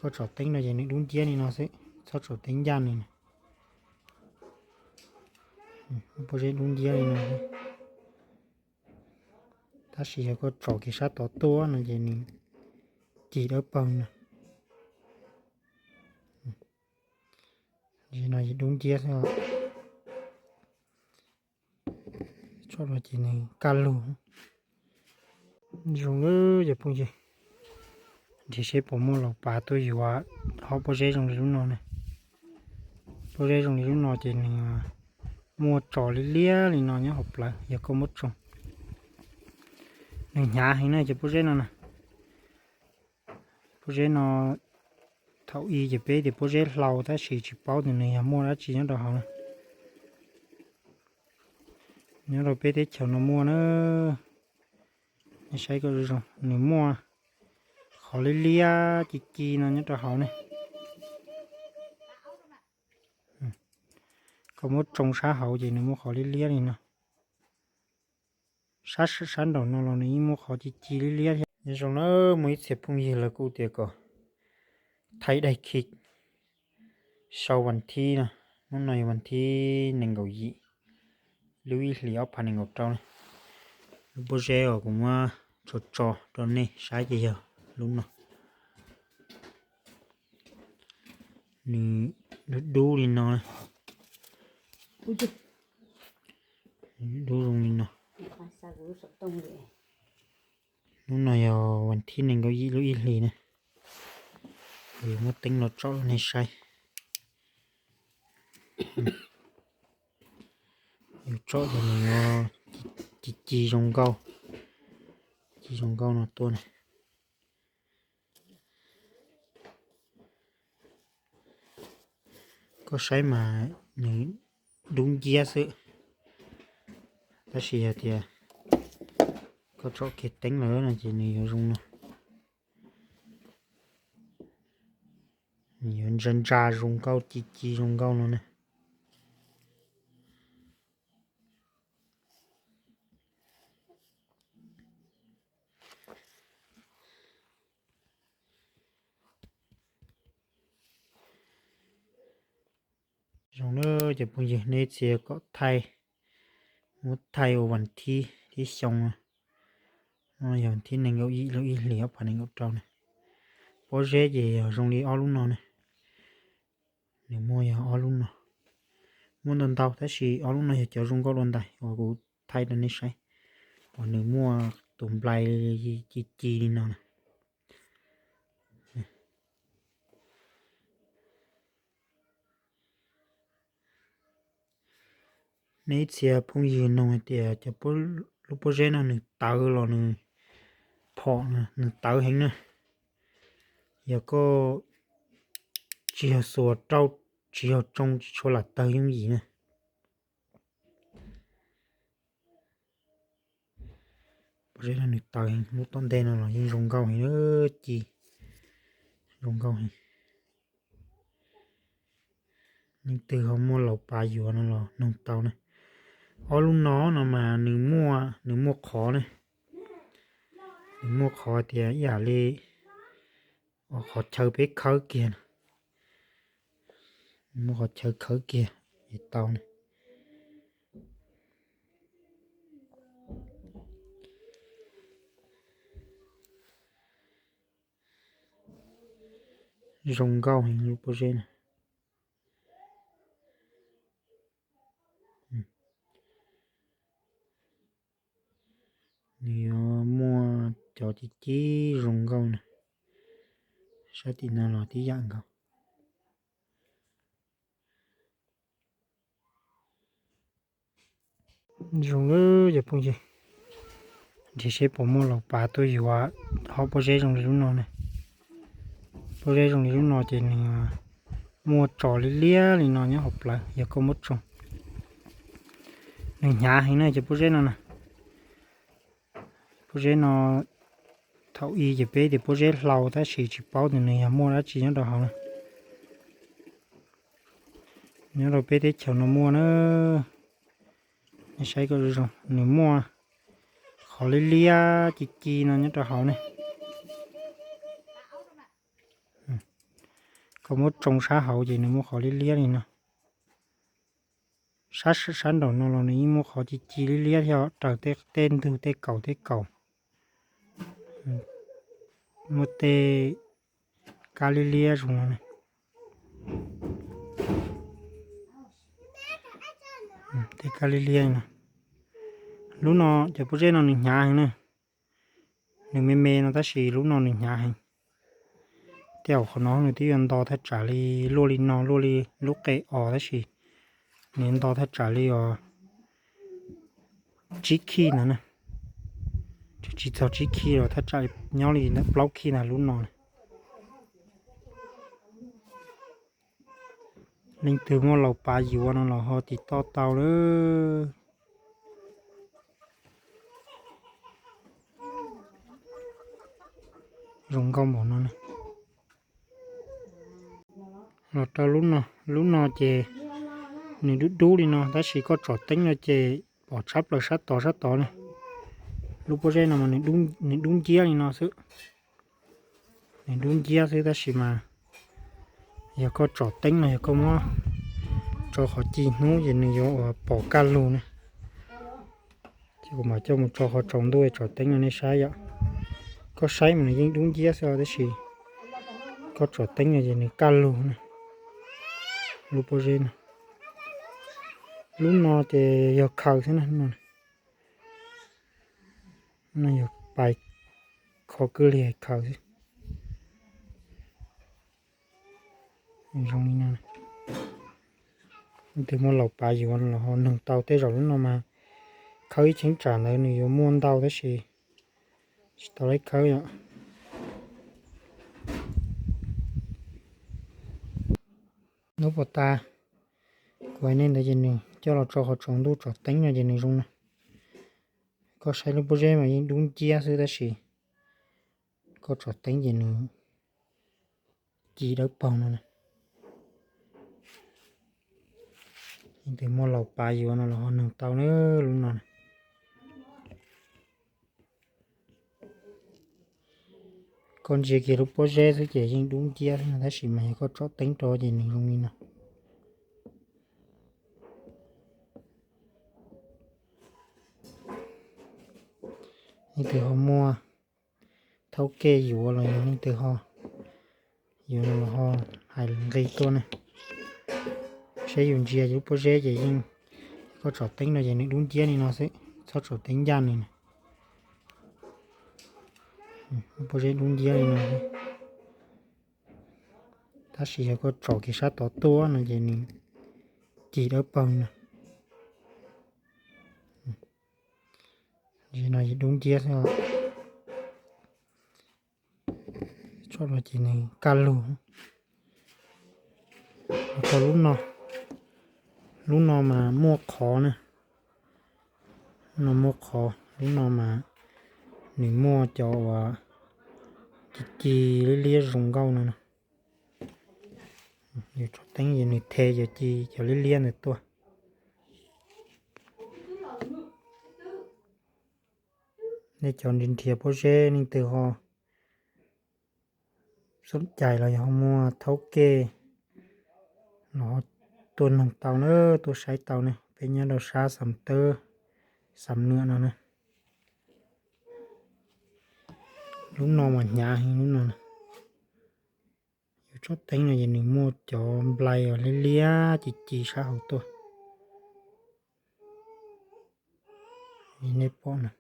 Koj tsom teeb no ces nws dub nciab li no xwb, txhob tsom teeb ncaj nws. Pob zeb dub nciab li no. Tab sis yog koj tsom kiag sab tod tuaj no ces nws cig dawb paug no. No dub nciab xwb. Tsom no ces nws kaj lug. Zoo lawm cov phooj ywg, nrhiav seb puas muaj laus pav tuaj yuav hov pob zeb zoo li lub no ne. Pob zeb zoo li lub no ces nws muaj tsos liab liab li no nyob hauv plawv, yog koj muab tsoo. Nws hnyav heev na cov pob zeb no na. Pob zeb no thaum ub ces peb tias pob zeb hlau tab sis tsis paub tias nws yog muaj dab tsi nyob rau hauv na. Nyob rau peb teb chaws no muaj na. Nej saib kom zoo, nws muaj qhov liab liab ci ci no nyob rau hauv ne. Koj muab tsoo sab hauv ces nws muaj qhov liab liab li no. Sab sab nraum no los nws yeej muaj qhov ci ci liab liab thiab. Nyob zoo na, muaj ib txhia phooj ywg lawv kuj tias kom thaij daim khi sau vas thib no. Hnub no yog vas thib nees nkaum yim lub ib hlis ob phav nees nkaum rau na. Lub pob zeb uas kuv muab tso tso rau nej saib ces yog lub no. Nws dub dub li no. Dub zoo li no. Hnub no yog vas thib nees nkaum yim lub ib hlis na. Kuv yuav muab teeb los tsom rau nej saib. Yuav tsom ces nws ci ci zoo nkauj, ci zoo nkauj no tuaj na. Koj saib mas nws dub nciab xwb, tab sis yog tias koj tsom kiag teeb lawm no ces nws yuav zoo no. Nws yuav ntsa ntsa zoo nkauj ci ci zoo nkauj no na. Zoo na cov phooj ywg, nej txia kom thaij, muab thaij ua vas thib thiab xyoo. No yog vas thib nees nkaum yim lub ib hlis ob phav nees nkaum rau na. Pob zeb ces yog zoo li ob lub no na. Nws muaj yog ob lub no, muaj ntau ntau tab sis ob lub no yog cov zoo nkauj dua ntais uas kuv thaij rau nej saib, uas nws muaj tus nplai ci ci li no na. Nej ib txhia phooj ywg nug hais tias cov, lub pob zeb no nws tawv los nws phom, nws tawv heev na. Yog koj tsis yog xuas rau, tsis yog tsoo tsis tshua lam tawg yooj yim na. Pob zeb no nws tawv heev, lub tom ntej no los yeej zoo nkauj heev, ci zoo nkauj heev. Leej twg ho muaj laus pav yuav no los noog tau na. Ob lub no no mas nws muaj, nws muaj qhov na, nws muaj qhov tias ib yam li qhov chaw peb khawb kiag, nws muaj qhov chaw khawb kiag es tau na. Zoo nkauj heev lub pob zeb na. Nws yuav muaj cov ci ci zoo nkauj na. Sab tim no los tib yam nkaus. Zoo lawm cov phooj ywg, nrhiav seb puas muaj laus pav tuaj yuav hov pob zeb zoo li lub no na. Pob zeb zoo li lub no ces nws muaj tsos liab liab li no nyob hauv plawv, yog koj muab tsoo. Nws hnyav heev na cov pob zeb no na. Pob zeb no thaum ub ces peb tias pob zeb hlau tab sis tsis paub tias nws yog muaj dab tsi nyob rau hauv na. Nyob rau peb teb chaws no muaj na. Nej saib kom zoo, nws muaj qhov liab liab ci ci no nyob rau hauv ne. Thaum muab tsoo sab hauv ces nws muaj qhov liab liab li no. Sab, sab nraum no los nws yeej muaj qhov ci ci liab liab thiab, raws tej ntug tej kaum tej kaum. Muaj tej kab liab liab zoo no. Tej kab liab liab no. Lub no cov pob zeb no nws hnyav heev na. Nws me me no tab sis lub no nws hnyav heev. Tej zaum qhov no nws twb yuav nto thaj tsam li, luaj li no luaj li lub qe os tab sis nws nto thaj tsam li os tsib khij ntawd na. Tsis txog tsib khij los thaj tsam nyob li ntawm plaub khij ntag lub no na. Leej twg muaj laus pav yuav no los ho tiv toj tau lawm. Zoo nkauj npaum no na. Los rau lub no, lub no ces nws dub dub li no tab sis koj tsom teeb no ces pom tshab plaws sab tod sab tod na. Lub pob zeb no mas nws dub nciab li no xwb. Nws dub nciab xwb tab sis mas yog koj tsom teeb no yog koj muab tso qhov ci hnub ces nws yuav ua pom kaj lug na. Ces kuv mam coj mus tso qhov tsaus ntuj tsom teeb no nej saib yom. Koj saib mas nws yeej dub nciab xwb tab sis koj tsom teeb no ces nws kaj lug na. Lub pob zeb no, lub no ces yog khaws xwb na. No yog pais kho kwj liag khaws xwb. Zoo li no. Leej twg muaj laus pav yuav los ho nug tau, tej zaum lub no mas khawb ib cheeb tsam ntawd nws yuav muaj ntau tab sis tsis tau lawv khawb yom. Hnub puas tas, kuv hais nej ntawd ces nws coj los tso qhov tsaus ntuj tsom teeb no ces nws zoo na. Koj saib lub pob zeb mas yeej dub nciab xwb tab sis koj tsom teeb ces nws ci dawb paug no na. Leej twg muaj laus pav yuav no los ho nug tau na lub no na. Koj ntsia kiag lub pob zeb xwb ces yeej dub nciab xwb no tab sis mas yog koj tsom teeb rau ces nws zoo li no. Leej twg ho muaj thaub kej yuav los yog leej twg ho yuav no los ho hais nqi tuaj na. Seb yus ntsia lub pob zeb ces yeej, koj tsom teeb no ces nws dub nciab li no xwb, txhob tsom teeb ncaj nws na. Lub pob zeb dub nciab li no xwb, tab sis yog koj tsom kiag sab tod tuaj no ces nws ci dawb paug li no. Ntsis no ces dub nciab xwb. Tsom no ces nws kaj lug. Tau lub no, lub no mas muaj qhov na. Lub no muaj qhov, lub no mas nws muaj cov uas ci ci liab liab zoo nkauj no na. Yus tsom teeb ces nws the cov ci cov liab liab ntawd tuaj. Nej cov nrhiav nrhiav pob zeb leej twg ho xub cais los yog ho muaj thaub kej los ho tuaj noog tau na, tuaj saib tau ne. Peb nyob rau sab Xam Tawb, Xam Nuam no na. Lub no mas hnyav heev lub no. Yus tsom teeb no ces nws muaj cov nplai uas liab liab ci ci sab hauv tuaj. Nej pom na,